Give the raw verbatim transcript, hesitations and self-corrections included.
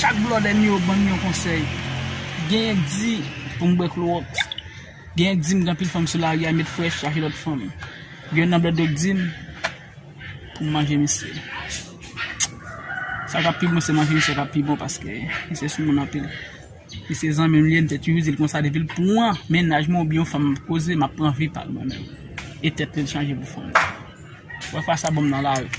Chak blòdè m yo ban m yon konsèy. Genyen k di pou m bwè klowòks. Genyen k di m gen anpil fanm sou lari a, met frèch chache lòt fanm. Gen nan blòdè k di m pou m manje misye. Sa k ap pi bon se manje misye k ap pi bon paske misye sou moun anpil. Misye zanmi m li ye, m te toujou di l konsa depi l pran mennaj mwen oubyen yon fanm koze, m ap pran vi pa l mwen menm. E tèt li l chanje pou fanm. Wè fwa sa bon m nan lari.